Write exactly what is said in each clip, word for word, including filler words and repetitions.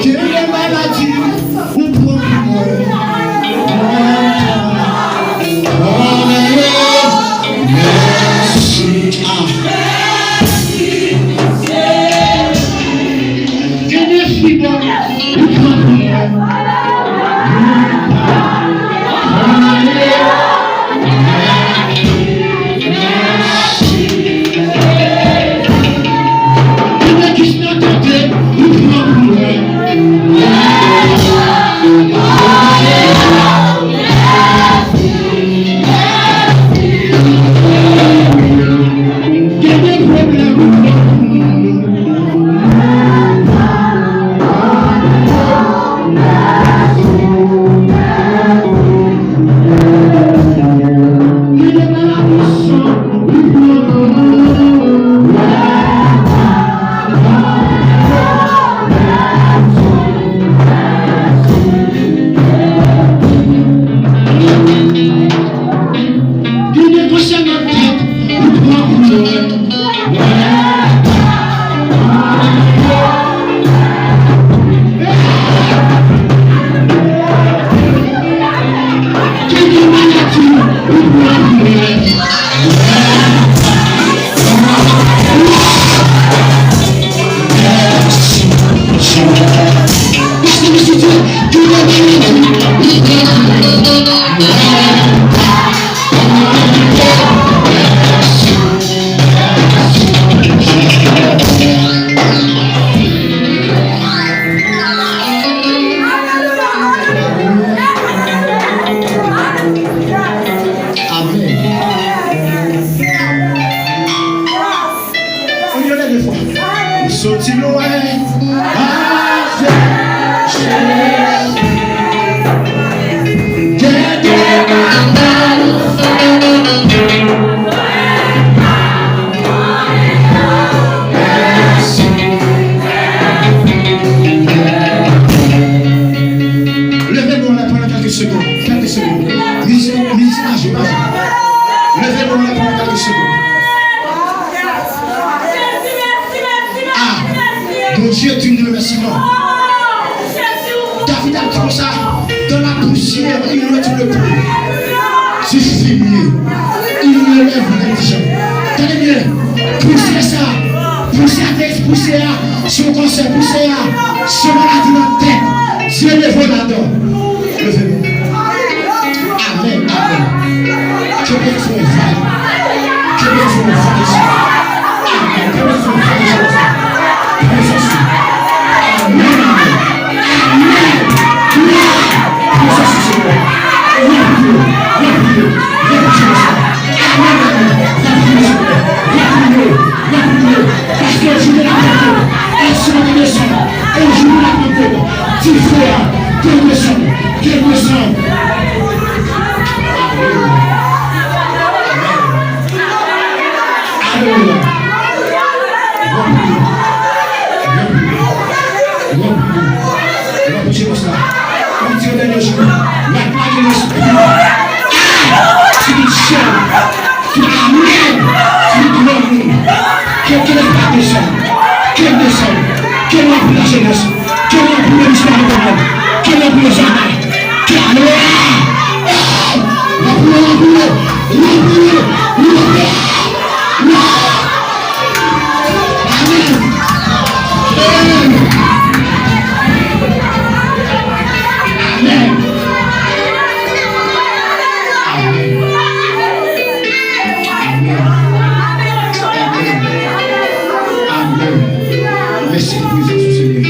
Gen de maladi ou pran pou mwen. Mèsi. Ah. Gen de fibwòm ou pran pou mwen. Gen de konsènan tèt ou pran pou mwen. Gen de maladi ou pran pou mwen. Amèn. Ou soti lwen avèk Jezi. Gen de bagay ou fè. Mèsi. Leve men w la pandan kèlke segonn. Kèlke segonn. Mizi-, mizisyen, aji, aji. Leve men w la pandan kèlke segonn. Ah, Bondye, tu me remercie. David ap di konsa, dans la poussière, il retrouve le corps du fumier. Il relève l'indigent. Tande byen, pousyè sa, pousyè a te, pousyè a, sou konsè, pousyè a, sou maladi nan tèt, Dye leve ladan. Leve men. Amèn, amèn. Kenbe fò, vay. Kenbe fò, vay. Amèn. Kenbe fò, vay. Prezans ou. Amèn, amèn. Amèn. Glwa. Prezans ou, Senyè. Amen, amen. N ap priye, Senyè. N ap priye, n ap priye. Paske yon jou nou ap tande. Yon jou nou ap tande. Dife a, desann, desann. Alelouya. Ranpli. Ranpli. Ranpli. Ranpli jewòs la. Kòm di yo dènye jou, l ap lage lespri. Ah! Ki di chè. Ki di amèn. Ki di granmoun. Ke, ke lespri desann. Ke desann. Ke ranpli lajenès. Ke ranpli lespri de granmoun. Ke ranpli zanmay. Ke alelouya. Ranpli, ranpli, ranpli, ranpli. Amen. Amen. Amen. Amen. Amen. Amen. Mèsi pou prezans ou, Senyè.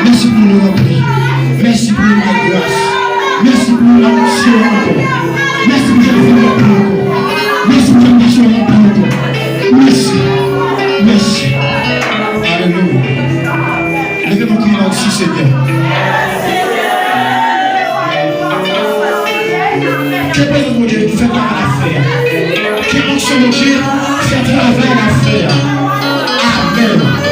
Mèsi pou nou ranpli. Mèsi pou nou bay gras. Mèsi pou nou anonse ankò. Mèsi pou jan nou ranpli ankò. Mèsi pou jan nou ranpli ankò. Mèsi. Mèsi. Alelouya. Leve men w, kriye l si Senyè. Ke prezans Bondye fè travay l ap fè a. Ke onksyon Bondye fè travay l ap fè a. Amèn.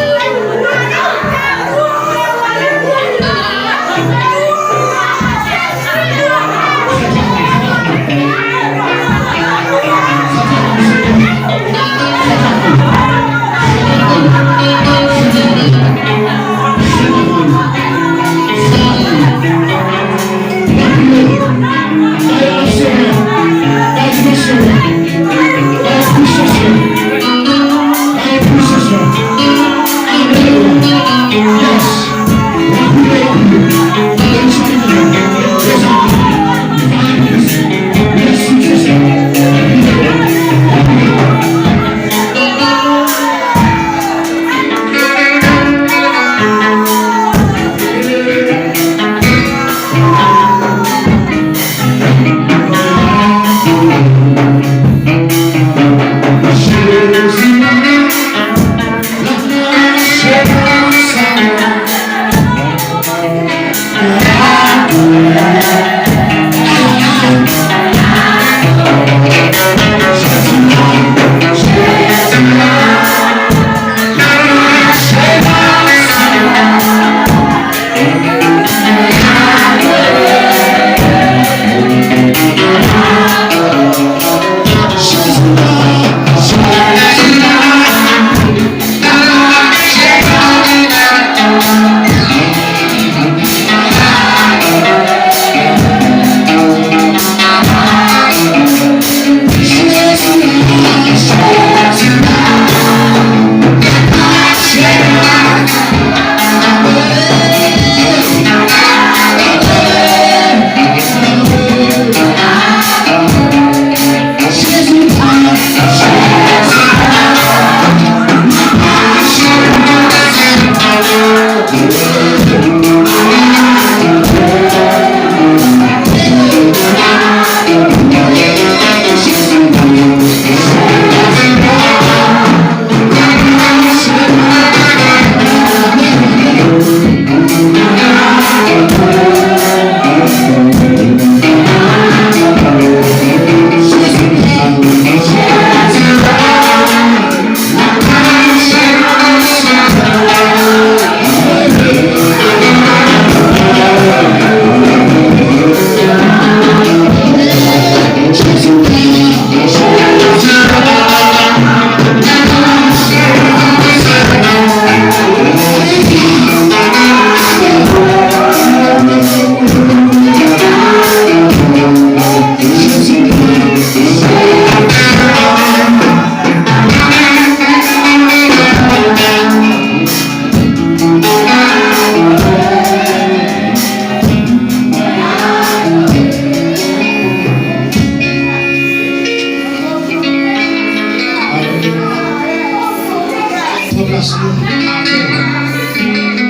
Pran plas nou.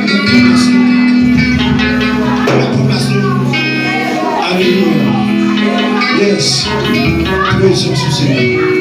Pran plas nou. Pran plas nou. Alelouya. Yes. Bezwen sou se nou.